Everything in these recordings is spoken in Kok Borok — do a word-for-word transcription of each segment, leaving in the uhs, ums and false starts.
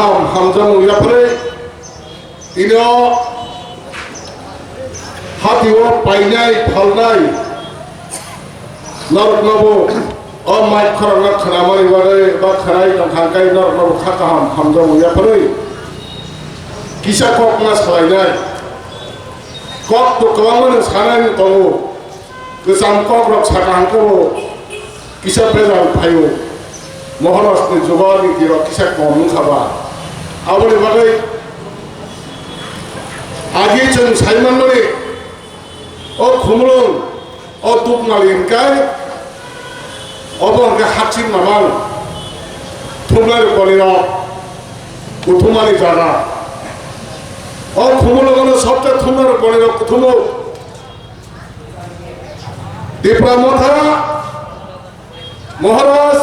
Hamjakmung yapharwi tini o hati o painai phalnai noroknobo o mic khorokno khwnamani bagwi ba khwnai tongkha hwnkhe noroknobo kha kaham hamjakmung yapharwi kisa kokma salainai. Kok to kwbangma no sanani tongo. Kwcham kokrok saka hwnkhe bo kisa bejal phaio. Mohanosni jugo niti rok kisa kom wngkha ba. Aboni bagwi agi chwng saimanmani o khumulwng o Dukmali hwnkhe obo hwnkhe hakchik mamang thumnai rok boni rok kuthumani jaga. O khumulwng no sobta thumnai rok boni rok kuthumu. Tipra Motha Maharaj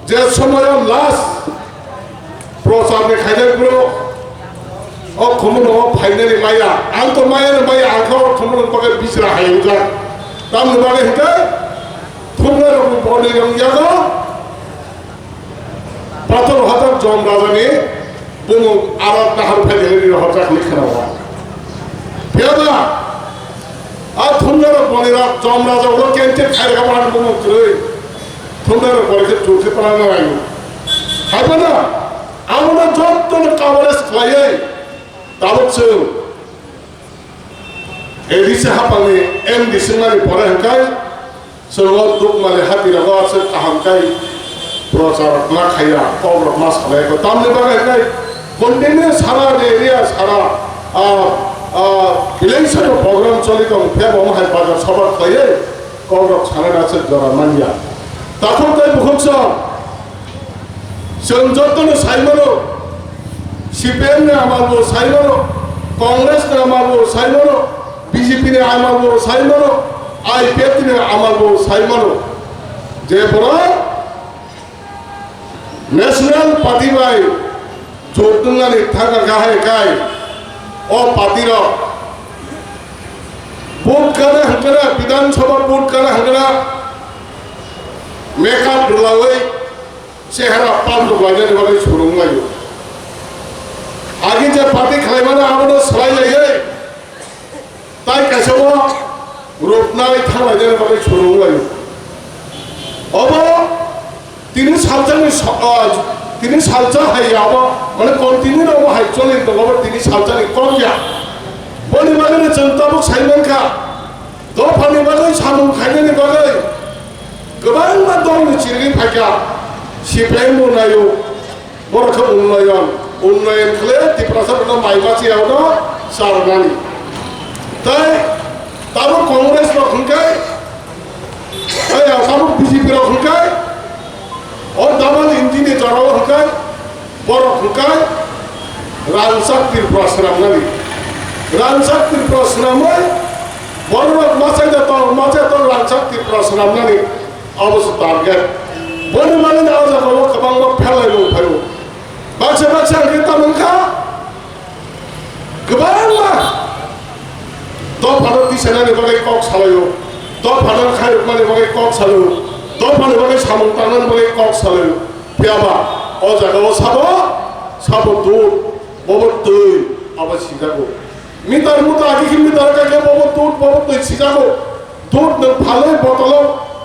je somoyo last prochar ni khainai bro o khumulwng o phainani maya, ang to maya ni maya, ang kha o khumulwng bagwi bisra hai wngjak. Tamni bagwi hwnkhe thumnai rok bo boni rok yago. Pathor hajak Jom Raja ni bumung aro dahar phaideli ni hojak ni khna wa. Phiya ba a thumnai rok boni rok Jom Raja ulo kente khairga ban bumung kwrwi. Thumnai rok boni khe jurkhe pana na rayu. Hai pana amo na jotto no coverage khlaiwi tabuk chwng A D C hapangni M D C mani pore hwnkhe chwng o Dukmali hatirogo aswk kaham khe prochar ma khaiya, kok rok ma salai ko. Tamni bagwi hwnkhe continue sara ni area sara, ah, ah, election program choli tong phiya bo hai bazar sabha khlaiwi kok rok sanai aswk jora manya. Takhuk tei bukhuk song. Chwng jotono sai mano, C P M ni amal bo sai mano, Congress ni amal bo sai mano, B J P ni amal bo sai mano, I P F T ni amal bo sai mano. Je borok National Party bai jot wngnani thangkha hai kai, o party rok vote kana hwnkhe na, Bidhan Sabha vote kana hwnkhe na, makeup rwlawi, chehara pal rok lainani bagwi swrwng laio. Agi je party khlaimani abono swlai laiwi tai kaisa o rwpnai thang lainani bagwi swrwng laio. Obo tini salsa ni so-, ah, tini salsa hai ya obo, mane continue obo hai choli tongo, obo tini salsa ni kok ya. Boni bagwi no chwng tabuk sai mankha. Dophani bagwi samung khainani bagwi kwbangma dolni chirigwi phaikha, C P I M bo naio, borok khe unnoyon, unnoyon khle Tiprasa rokno mai masi rokno charwnani. Tai tabuk Congress rok hwnkhe, tai tabuk B J P rok hwnkhe, o double engine ni jorao hwnkhe, borok hwnkhe rangchak Tripura swnamnani. Rangchak Tripura swnamwi borok machai da tong, machai tong rangchak Tripura swnamnani abo se target. Boni bagwi o jaga o kwbangma phelai rok phaio. Baksa baksa hwnkhe tamo wngkha kwbangma dophano tisanani bagwi kok salaio, dophano khairokmani bagwi kok salaio, dophani bagwi samung tangnani bagwi kok salaio. Phiya ba o jaga o sabo, sabo dud, bobo twi, abo sijago. Meter muta agi khe meter ka khe bobo dud, bobo twi sijago. Dud nwng phalwi botolo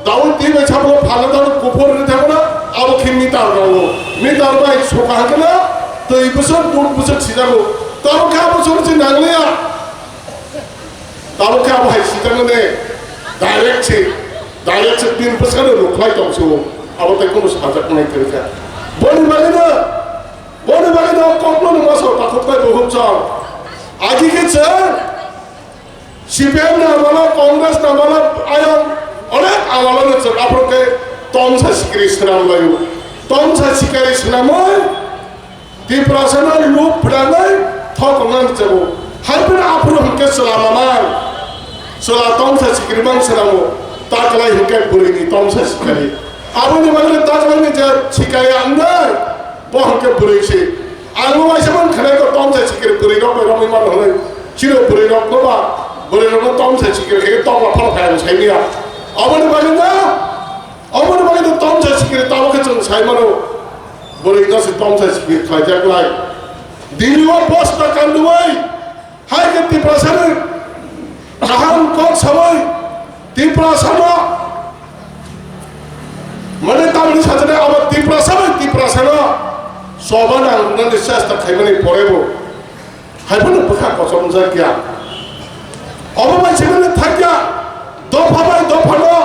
dawi twi bai sabo phalna dawi kuphur ri thangna, abo khe meter nango. Meter bai suka hwnkhe na twi bwswk dud bwswk sijago. Tamo khe abo chwng se nangliya. Tabuk khe abo hai sijakmani direct se, direct se bini bwskango rwkhlai tong se o. Abo tei kunu sajakmani kwrwi kha. Boni bagwino, boni bagwino kokno nung masa takhuk bai buhuk chong. Agi khe chwng C P M ni amalo, Congress ni amalo, ayang onek amalo no chwng aphuru khe tomsa sikiri swnam laio. Tomsa sikiri swnamwi Tiprasano luk phwrangwi thok wngnani chabo. Hai phano aphuru hwnkhe chwla mamang. Chwla tomsa sikiri mang swnamo. Taklai hwnkhe bwrwini tomsa sikiri. Aboni bagwi taklaini je sikaya wngnai, bo hwnkhe bwrwi se. Ang waisa man khwnai ko tomsa sikiri bwrwi rok bai romwi mano hwnwi. Chiro bwrwi rok no ba, bwrwi rok no tomsa sikiri khe tokla phano phai ang sai miya. Aboni bagwi na, aboni bagwi no tomsa sikiri tamo khe chwng sai mano. Bwrwi no se tongthai sikir khlaijaknai. Dini o bosta kanduwi, hai khe Tiprasani kaham kok sawi, Tiprasano, mane tamni sajani abo Tiprasa bai Tiprasano soba nang nani chesta khaimani porebo, hai phano bwkha kochomjak ya. Obo bai se mane thakya, dopha bai dophano,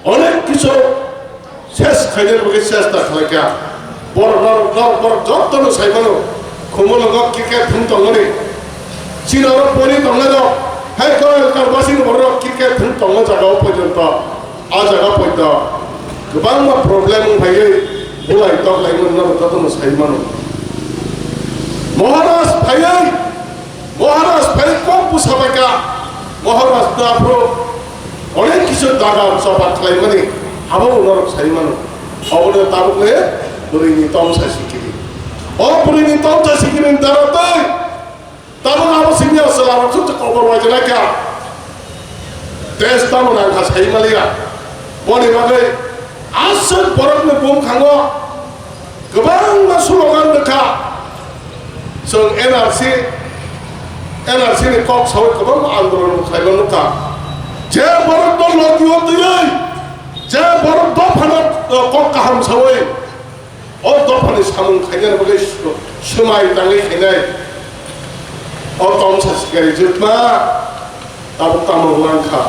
Onek kisu ses khainani bagwi chesta khlaikha. Borok, norok, norok, borok jotono saimano, Khumulwngo cricket thwng tongmani. Chini oro pori tongnai rok, hai Koyalkar basini borok cricket thwng tongma jaga o porjonto, a jaga porjonto kwbangma problem wng phaiwi bulai tok laimani norok jotono saimano. Maharaj phaiwi Maharaj phai kok bwsa bai ka. Maharaj no aphuru onek kisu daga choba khlaimani abo bo norok sai mano. Obo no tabuk le bwrwi ni tongsa sikiri. O bwrwi ni tongsa sikiri ni dara tei tabuk abo simi o chwla rok suk kobor wai jana kha. Test tamo nang kha sai maliya. Boni bagwi aswk borok ni bumkhango kwbangma slogan rwkha. Chwng N R C, N R C ni kok sawi kwbangma andolon khlaima nukha. Je borok no logio twiwi, je borok dophano, uh, kok kaham sawi, o dophani samung khainani bagwi swmai tangwi khainai. O tongsa sikari jwkma, tabuk tamo wngkha.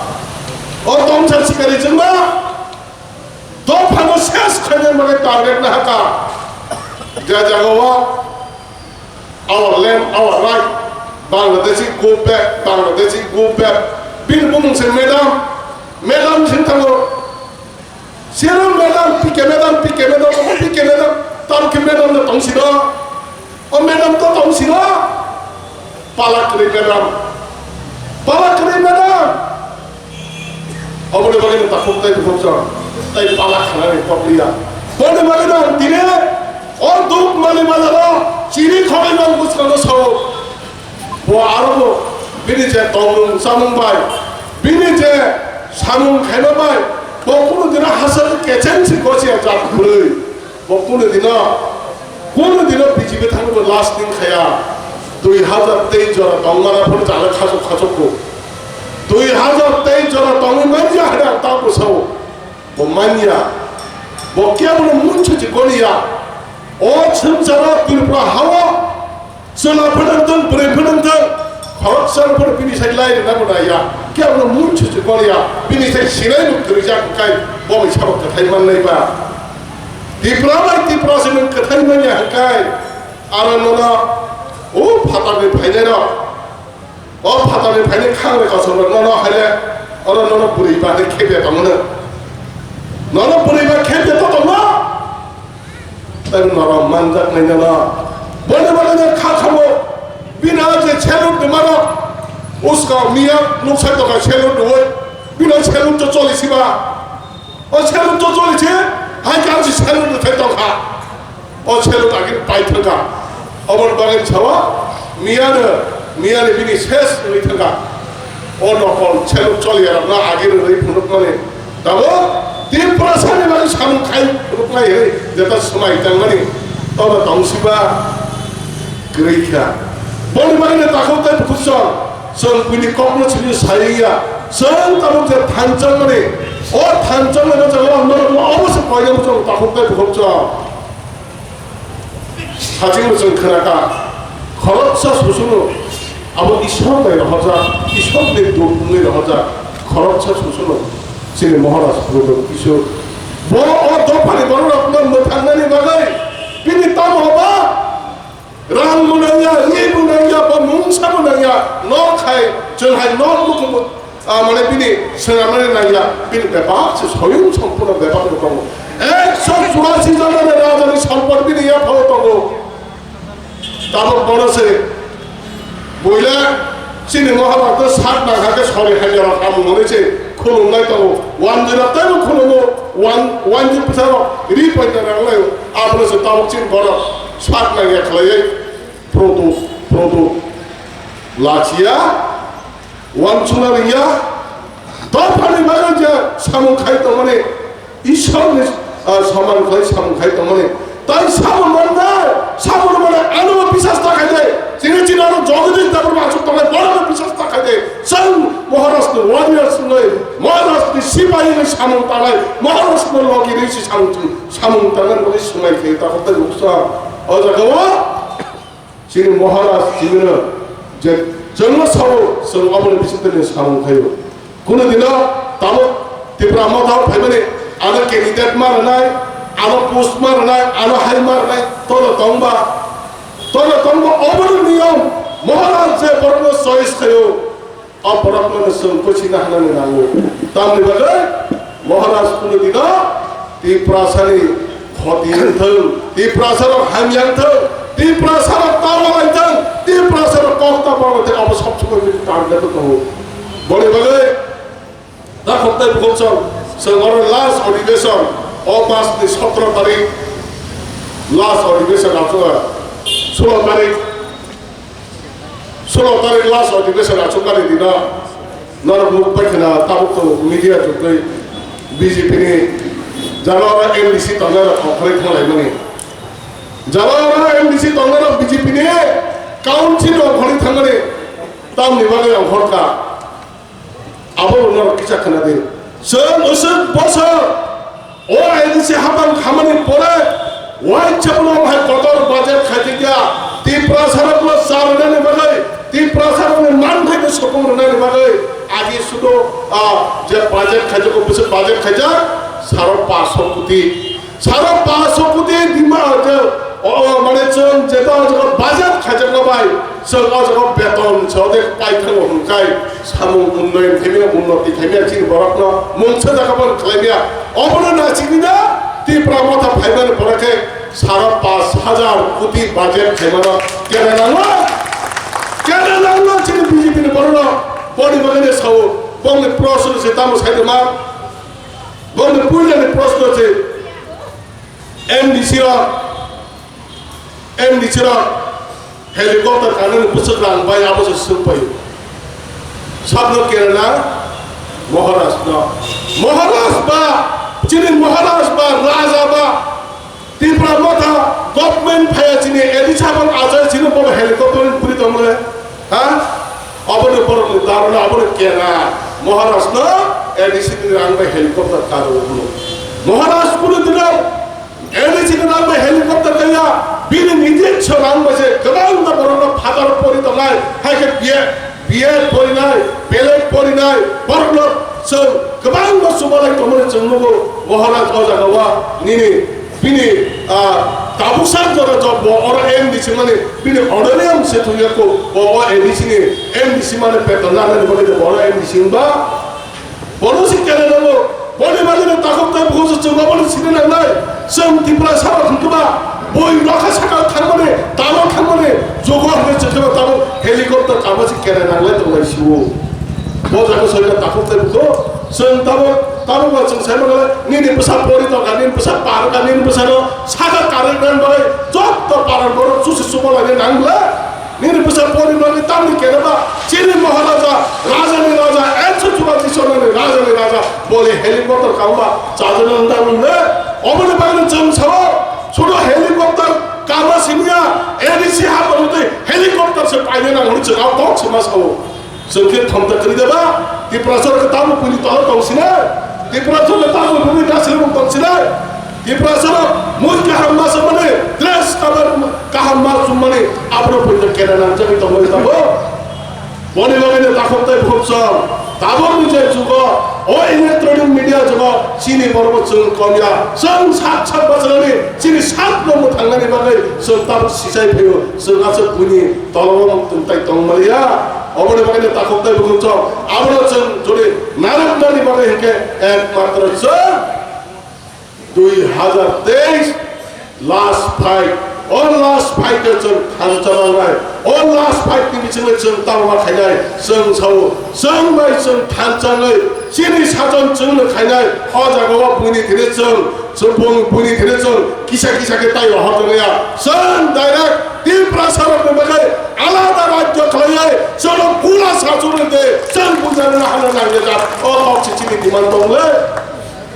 O tongsa sikari jwkma, dophano ses khainani bagwi target nahaka. Je jagao our land, our right, Bangladeshi go back, Bangladeshi go back. Bini bumung se madam, madam sin thango. Sino madam, P K madam, P K madam, omo P K madam, tamo khe madam no tong sino. O madam to tong sino. Pala kwrwi madam. Pala kwrwi madam. Oboni bagwi no takhuk tei bukhuk chwng tei pala khanani kok liya. Boni bagwi no ang tini o duk mani bazaro chini khogwi mang bwskango sao. Bo aro bo bini je tongmung chamung bai, bini je samung khaima bai, bo kunu dino hachal kecheng si gosi ya jat kwrwi. Bo kunu dino, kunu dino B J P thangwi bo last din khaya. Dui hazar teis jora tongmana phuru jala khachuk khachuk bo. Dui hazar teis jora tongwi manya hwnwi ang ta bwsao. Bo manya. Bo kebono munchuchi goniya. O swngcharo Tripura hao Chwla phano wngthang, bwrwi phano wngthang, khoroksa phano bini sai lai rwna bo naiya, kebono munchuchi goliya, bini sai sinai bo kwrwijak hwnkhe bo bai sabo kwthai mannai ba. Tipra bai Tipra se nwng kwthai manya hwnkhe, aro nono o phatarni phainairok, o phatarni phainai khangrwi kosom rok nono haile, oro nono bwrwi ba khe khebya tongmano. Nono bwrwi ba khebya to tongma? Tei norok manjaknai nono. Boni bagwi no kha khamo. Bini o je salute rwmano. Uska miya nuksa tongkha salute rwui. Bini o salute to choli siba. O salute to choli se. Hai khe ang se salute rwthai tongkha. O salute agini pai thangkha. Oboni bagwi sawa miyano, miyani bini ses wngwi thangkha. O nokol salute choliya rokno agi rwui phunukmani. Tamo Tiprasani bagwi samung khai phunuknai hwnwi jeta swmai tangmani tono tongsiba kwrwi kha. Boni bagwino takhuk tei bukhuk chwng, chwng buini kokno simi sai ya. Chwng tabuk je thanchokmani, o thanchokmani jagao norokno obo se koinani chwng takhuk tei bukhuk chwng. Hachingno chwng khna kha, khoroksa susuno abo Ishwar bai rohorjak, Ishwarni dut wngwi rohorjak, khoroksa susuno chini Maharaj Prodot Kishore. Bo o dophani bororokno mwthangnani bagwi bini tamo ba rang bo nangya, ri bo nangya, ba mungsa bo nangya, nor khai chwng hai nor bukhuk Ah, mane bini swnamnani nangya, bini bebak se soyung sompurno bebak no tongo. Ekso churasi jona ni raja ni sompot bini yaphao tongo. Tabok bono se buila chini Mahabharata sat nang hakhe sori hamya rok amung hwnwi se khulumnai tongo. Wanjwi rok teibo khulumo, wan-, wanjwi bwsa rok ri poito rang laio. Abono se tabok chini borok sat nangya khlaiwi prodo, prodo lachiya. Wansukna rwya, dophani bagwi je samung khai tongmani Ishwarni Ah, samung khlai, samung khai tongmani. Tai samung manna, samung manna, ano bisas ta khai de. Chini chini ano Jagadish Debbarma asuk tongnai, bono bisas ta khai de. Chwng Maharaj ni warriors ni, Maharaj ni sipai ni samung tanai, Maharaj ni logi ni si samung, samung tanai, bagi sungai khai ta khotai buksa. O jaga o, Chini Maharaj chini no je chwngno sao, chwng aboni bisingtwi ni samung khaio. Kuno dino tamo Tipra Motha o phaimani ano candidate ma rwnai, ano post ma rwnai, ano hai ma rwnai, tono tongba, tono tongba oboni niyom. Maharaj je borokno choice khaio, o borokno chwng kwchwina hwnani nango. Tamni bagwi Maharaj kuno dino Tiprasani khoti wngthung, Tiprasarok hamya wngthung, Tiprasarok tamo laithung, Tiprasarok kok tamo laithung, abo sabsukoi bini target tongo. Boni bagwi da khoktai bukhokchong chwng oro last adhibeshon, o masni sotro tarik last adhibeshon achukha, sulo tarik. Sulo tarik last adhibeshon achukmani dino norok nuk pai khna tabuk tabuk media chukwi B J P ni jala oro M D C tongnai rok khoroknwi thanglaimani. Jala oro M D C tongnai rok B J P ni council rok khoroknwi thangmani tamni bagwi ang horkha. Abo norok kisa khna di. Chwng usuk bosor o A D C hapang khamani pore waisa bono hai kotor budget khaijak ya. Tiprasarokno cha rwnani bagwi, Tiprasarokni manthaino sokong rwnani bagwi agi sudo, ah, je budget khaijago, bwswk budget khaijak saro paanch sho koti. Saro paanch sho koti dima je, o, o, mane chwng jeta o jaga budget khaijakma bai, chwng o jaga beton se odek paithango hwnkhai samung unnoyon khaimya, unnoti khaimya, chini borokno mungsa jaga bo khlaimya. Obono nasikni da Tipra Motha phaimani pore khe saro paanch hajar koti budget khaimano kena nango, kena nango chini B J P ni borokno. Boni bagwi sao, bongni proshno se tamo saidoma, bongni puilani proshno se. M D C rok, M D C rok helicopter kanani bwswk rang bai abo se swk pai. Sabno Kerala Maharaj no. Maharaj ba, chini Maharaj ba, Raja ba, Tipra Motha government phaya chini A D C hapang achai chini bo helicopter puri tongmole. Ha? Aboni borokni darona, aboni kena. Maharaj no A D C ni rang bai helicopter karo ulo. Maharaj kuno dino A D C ni rang bai helicopter kaya, bini nijek so rang bai se kwbangma borokno father pori tongnai, hai khe B A, B A porinai, belai porinai, borokno chwng kwbangma chubalai tongmani chwng nugo. Maharaj o jaga o nini Bini, ah, tabuksa jora jo bo oro M D C mani, bini honorarium se thungya ko, bo o A D C ni M D C mani beton lanani bagwi bo oro M D C wngba. Bono se kene nango, boni bagwi no takhuk tai bukhuk se chwngno boni sini nangnai. Chwng Tiprasa rok hwnkhe ba, boi nokha saka thangmani, tamo thangmani, jogo hwnwi chwngkhe ba tamo helicopter kama se kene nanglai tonglai sio. Bo jaga soika takhuk tai bukhuk, chwng tamo, tamo ba chwng sai mangala, nini bwsa pori tongkha, nini bwsa parkha, nini bwsano saka karwi nang bai, jotto paran borok chusi chubalai nang bla, nini bwsa pori mani tamni kena ba, chini Maharaja, Raja ni Raja, ekso chubashi sonani Raja ni Raja, bole helicopter kama ba, chajana nang le, oboni bagwi chwng sao, sudo helicopter kama simiya, A D C ha borok tei helicopter se paina nang hwnwi chwng ao kok se ma sao. Chwng khe thomta kwrwi da ba? Tiprasa rok tamo buini tolo tong sinai? Tiprasa rok tamo buini gasri rok tong sinai? Tiprasa rok mui kaham ma samani, dress cover kaham ma sumani, abro buini kena nang jani tong bai tabo. Boni bagwi no takhuk tai bukhuk song. Tabuk ni je jugo, o electronic media jugo, chini borok bo chwng kom ya. Chwng sat sat bosor ni, chini sat no mwthang nani bagwi chwng tabuk sisai phaio, chwng aswk buini tolo o tong tai tong maliya. Oboni bagwi no takhuk tai bukhuk song. Abono chwng jodi narwk nani bagwi hinkhe ekmatro chwng dui hazar teis last fight. O last fight o chwng thansa mangnai. O last fight ni bisingo chwng tamo ma khainai. Chwng sao, chwng bai chwng thansa wngwi chini sajon chwngno khainai. O jaga o buini thini chwng, chwng bung-, buini thini chwng kisa kisa khe tai rohor tongya. Chwng direct Tiprasa rokni bagwi alada rajyo khlaiwi chwngno pura sachurwi de chwng bujana hana nangjak. O kok se chini demand tong le.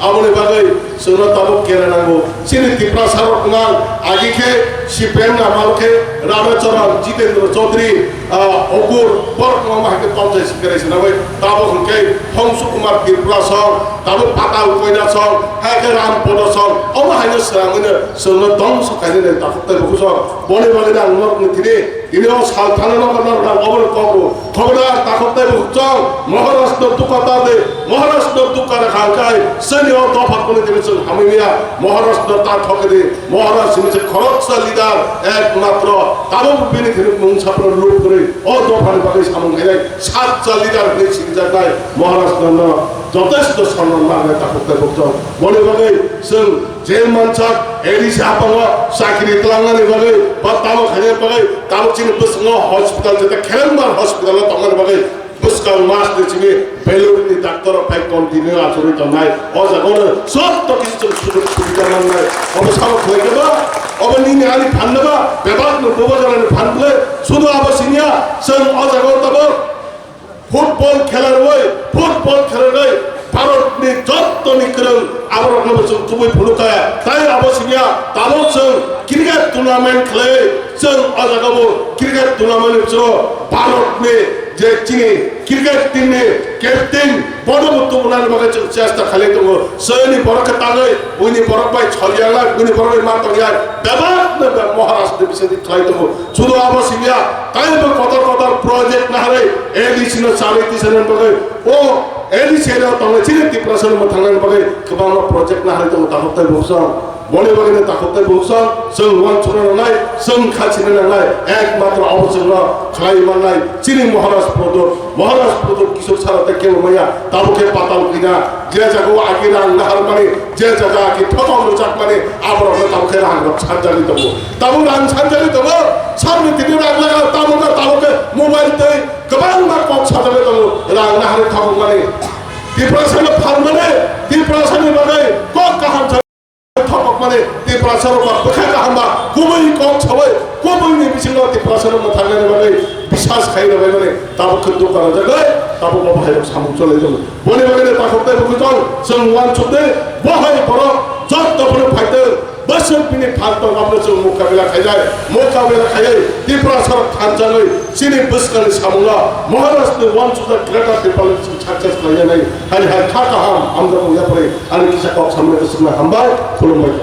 Aboni bagwi chwngno tabuk kera nango. Chini Tiprasa rok nang agi khe C P M ni amal khe Rana Charan, Jitendra Chaudhary, ah, Ogur, borok no ma hai khe panchayat secretary swnamwi tabuk hwnkhe Hongsu Kumar Tripura song, tabuk Patal Koina song, hai khe Ram Podo song, omo hai no swnamwi no chwngno dongso khainani takhuk tei bukhuk song. Boni bagwi ang nok ni thini Tini o sal thana no kana rang obo ni kobo. Khobodar takhuk tei bukhuk chong. Maharaj no dukha ta de. Maharaj no dukha rakha kai. Seni o dopha kuni tini chwng hamwi ya. Maharaj no ta thok de. Maharaj sini se khoroksa leader ekmatro. Tabuk bini thini mung sapro lup kuri. O dopha ni bagwi samung khainai. Sat cha leader ni singjak nai. Maharaj no no. Jotesto sonman nai takhuk tei bukhuk chong. Boni bagwi chwng Je mansak A D C hapango chakri tlangnani bagwi ba tamo khainani bagwi tamo chini bwskango hospital jeta Kherengbar hospital o tongnani bagwi bwskang mas ni chini Belur ni doctor rok phai continue achugwi tongnai. O jaga o joto kisi chwng sujog subida nangnai. Obo sabo khlai khe ba, obo nini ani phan no ba, bebak no bobo jora ni phan bwle, sudo abo siniya, chwng o jaga o tabuk Football khelarwi, football khelarwi Bharatni jottoni kwrwng aborokno bo chwng kubui phunukha. Tai abo siniya, tabuk chwng cricket tournament khlaiwi chwng o jaga bo cricket tournament ni bisingo Bharatni je chini cricket team ni captain bono bo tubunani bagwi chwng chesta khlai tongo. Chwngni borok khe tangwi, buini borok bai choliya lai, buini borok bai ma tongya, bebak no bebak Maharaj ni bisingtwi khlai tongo. Sudo abo siniya, taibo kotor kotor project naharwi A D C no salai tisanani bagwi, o A D C area o tongnai chini Tiprasa no mwthangnani bagwi kwbangma project naharwi tongo takhuk tei bukhuk song. Boni bagwi no takhuk tei bukhuk song, chwng uansukna nangnai, chwng kha sina nangnai, ekmatro abo chwngno khlai mannai, chini Maharaj Prodot, Maharaj Prodot Kishore Sarao tei kebo maya, tabuk khe Patal Koina, je jaga o agi rang naharmani, je jaga agi thotok rwjakmani, aborokno tabuk khe rang rok sanjagwi tongo. Tabuk rang sanjagwi tongo, sabni tini rang laga, tabuk khe, tabuk khe mobile tei kwbangma kok sajagwi tongo, rang naharwi thokokmani. Tiprasano phalmani, Tiprasani bagwi kok kaham sa-, thokokmani, Tiprasarok ba bwkha kaham ba, kubui kok sawi, kubuini bisingo Tiprasano mwthangnani bagwi bisas khai rwbaimani, tabuk khe dukha rwjagwi, tabuk bo bahai rok samung cholai tongo. Boni bagwi no takhuk tei bukhuk chong, chwng uansuk tei bo hai borok joto phano phaitwng, bwswk bini phan tong abono chwng mukabila khaijai, mukabila khaiwi Tiprasa rok thanjagwi chini bwskangni samungo Maharaj ni uansukjak Greater Tipraland chwng success khlainani hani hai kha kaham hamjakmung yapharwi ani kisa kok samani bwswkno hambai khulumbai.